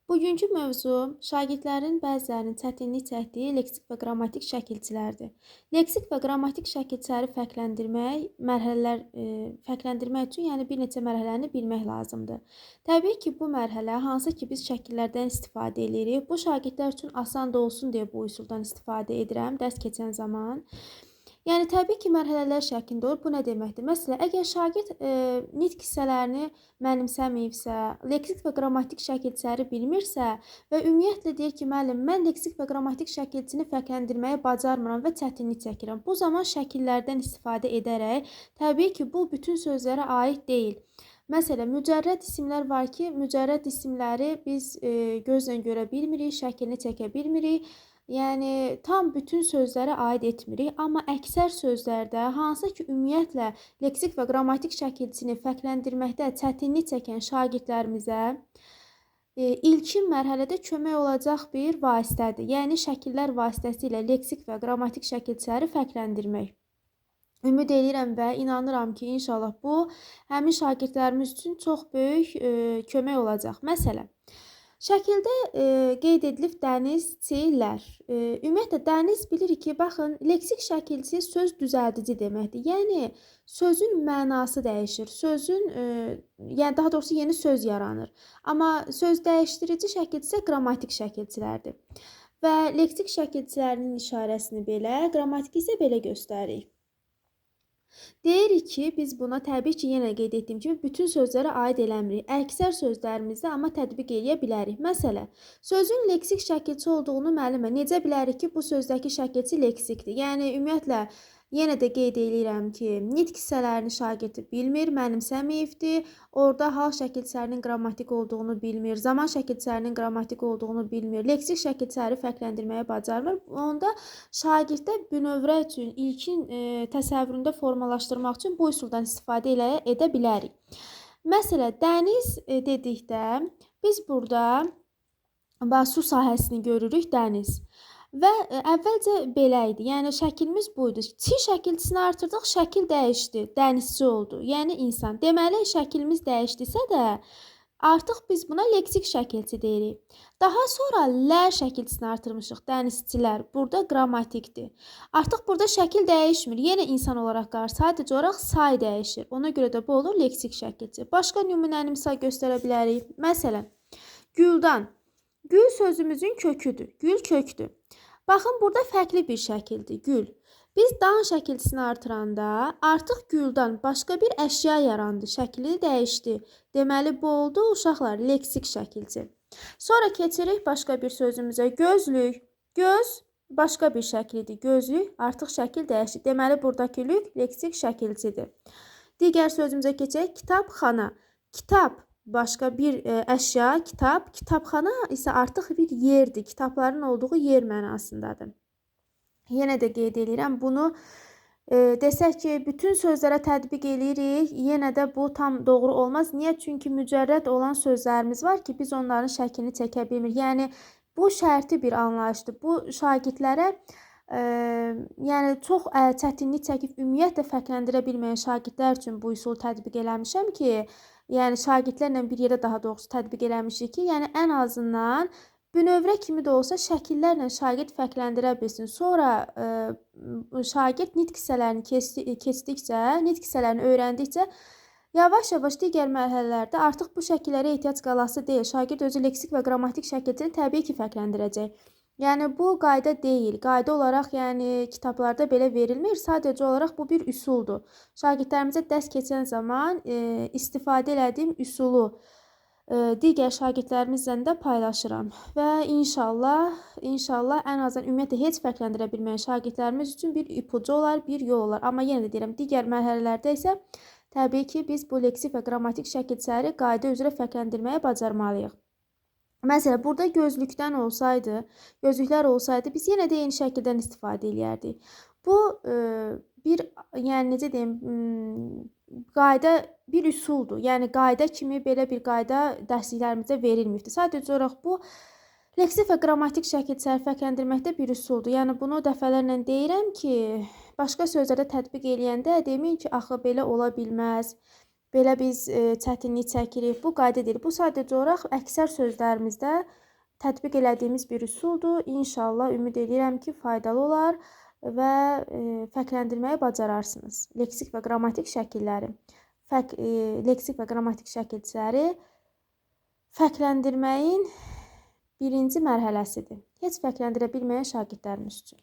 Bugünkü mövzu şagirdlərin bəzilərinin çətinlik çəkdiyi leksik və qrammatik şəkilçilərdir. Leksik və qrammatik şəkilçiləri fərqləndirmək, mərhələlər fərqləndirmək üçün, yəni bir neçə mərhələni bilmək lazımdır. Təbii ki, bu mərhələ hansı ki biz şəkillərdən istifadə edirik, bu şagirdlər üçün asan da olsun deyə bu üsuldan istifadə edirəm dərs keçən zaman. Yəni təbii ki, mərhələlər şəklində olur. Bu nə deməkdir? Məsələn, əgər şagird nitq hissələrini mənimsəməyibsə, leksik və qrammatik şəkilçiləri bilmirsə və ümumiyyətlə deyir ki, müəllim, mən leksik və qrammatik şəkilçini fərqləndirməyi bacarmıram və çətinlik çəkirəm. Bu zaman şəkillərdən istifadə edərək, təbii ki, bu bütün sözlərə aid deyil. Məsələn, mücərrəd isimlər var ki, mücərrəd isimləri biz gözlə görə bilmirik, şəklini çəkə bilmirik. Yəni tam bütün sözlərə aid etmirik, amma əksər sözlərdə hansı ki ümumiyyətlə leksik və qrammatik şəkilçini fərqləndirməkdə çətinlik çəkən şagirdlərimizə ilkin mərhələdə kömək olacaq bir vasitədir. Yəni şəkillər vasitəsilə leksik və qrammatik şəkilçiləri fərqləndirmək. Ümid eləyirəm və inanıram ki, inşallah bu həmin şagirdlərimiz üçün çox böyük kömək olacaq. Məsələn, şəkildə qeyd edilib dənizçilər. Ümumiyyətlə dəniz bilirik ki, baxın, leksik şəkilçi söz düzəldici deməkdir. Yəni sözün mənası dəyişir. Sözün, yəni daha doğrusu yeni söz yaranır. Amma söz dəyişdirici şəkilçi isə qrammatik şəkilçilərdir. Və leksik şəkilçilərinin işarəsini belə, qrammatik isə belə göstəririk. Deyirik ki, biz buna təbii ki, yenə qeyd etdiyim kimi bütün sözlərə aid eləmirik. Əksər sözlərimizdə amma tətbiq eləyə bilərik. Məsələn, sözün leksik şəkilçi olduğunu müəllimə necə bilərik ki, bu sözdəki şəkilçi leksikdir? Yəni ümumiyyətlə yenə də qeyd eləyirəm ki, nitq hissələrini şagird bilmir, mənimsəməyibdir. Orada hal şəkilçilərinin qrammatik olduğunu bilmir, zaman şəkilçilərinin qrammatik olduğunu bilmir, leksik şəkilçiləri fərqləndirməyi bacarmır. Onda şagirddə bünövrə üçün ilkin təsəvvüründə formalaşdırmaq üçün bu üsuldan istifadə edə bilərik. Məsələn, dəniz dedikdə biz burada su sahəsini görürük, dəniz. Və əvvəlcə belə idi. Yəni şəklimiz bu idi. Çi şəkilçisini artırdıq, şəkil dəyişdi, dənizçi oldu. Yəni insan. Deməli şəklimiz dəyişdisə də artıq biz buna leksik şəkilçi deyirik. Daha sonra lər şəkilçisini artırmışıq, dənizçilər. Burada qrammatikdir. Artıq burada şəkil dəyişmir. Yenə insan olaraq qalır. Sadəcə olaraq say dəyişir. Ona görə də bu olur leksik şəkilçi. Başqa nümunəni misal göstərə bilərik. Məsələn, güldan. Gül sözümüzün köküdür. Gül kökdür. Baxın, burada fərqli bir şəkildir, gül. Biz dan şəkilçisini artıranda artıq güldan başqa bir əşya yarandı, şəkli dəyişdi. Deməli, bu oldu uşaqlar leksik şəkilçi. Sonra keçirik başqa bir sözümüzə, gözlük. Göz başqa bir şəklidir, gözlük artıq şəkil dəyişdi. Deməli, buradakı lük leksik şəkilçidir. Digər sözümüzə keçək, kitabxana. Kitab başqa bir əşya, kitab. Kitabxana isə artıq bir yerdir. Kitabların olduğu yer mənasındadır. Yenə də qeyd eləyirəm, bunu desək ki, bütün sözlərə tətbiq eləyirik, yenə də bu tam doğru olmaz. Niyə? Çünki mücərrəd olan sözlərimiz var ki, biz onların şəklini çəkə bilmirik. Yəni, bu şərti bir anlayışdır. Bu şagirdlərə yəni çox çətinlik çəkib ümumiyyətlə fərqləndirə bilməyən şagirdlər üçün bu üsulu tətbiq eləmişəm ki, yəni şagirdlərlə bir yerdə daha doğrusu tətbiq eləmişik ki, yəni ən azından bünövrə kimi də olsa şəkillərlə şagird fərqləndirə bilsin. Sonra şagird nitq hissələrini keçdikcə, nitq hissələrini öyrəndikcə yavaş-yavaş digər mərhələlərdə artıq bu şəkillərə ehtiyac qalası deyil. Şagird özü leksik və qrammatik şəkilçini təbii ki, fərqləndirəcək. Yəni bu qayda deyil. Qayda olaraq, yəni kitablarda belə verilmir. Sadəcə olaraq bu bir üsuldur. Şagirdlərimizə dərs keçən zaman istifadə elədiyim üsulu digər şagirdlərimizlə də paylaşıram. Və inşallah ən azından ümumiyyətlə heç fərqləndirə bilməyən şagirdlərimiz üçün bir ipucu olar, bir yol olar. Amma yenə də deyirəm, digər mərhələlərdə isə təbii ki, biz bu leksik və qrammatik şəkilçiləri qayda üzrə fərqləndirməyi bacarmalıyıq. Məsələn, burada gözlükdən olsaydı, gözlüklər olsaydı, biz yenə də eyni şəkildən istifadə eləyərdik. Bu, bir, yəni necə deyim, qayda bir üsuldur. Yəni, qayda kimi belə bir qayda dərsliklərimizdə verilməyibdir. Sadəcə olaraq bu, leksik və qrammatik şəkilçiləri fərqləndirməkdə bir üsuldur. Yəni, bunu dəfələrlə deyirəm ki, başqa sözlərdə tətbiq eləyəndə deməyin ki, axı belə ola bilməz. Belə biz çətinlik çəkirik. Bu qayda deyil. Bu sadəcə olaraq əksər sözlərimizdə tətbiq elədiyimiz bir üsuldur. İnşallah ümid edirəm ki, faydalı olar və fərqləndirməyi bacararsınız. Leksik və qrammatik şəkilləri. Leksik və qrammatik şəkilçiləri fərqləndirməyin birinci mərhələsidir. Heç fərqləndirə bilməyən şagirdlərimiz üçün.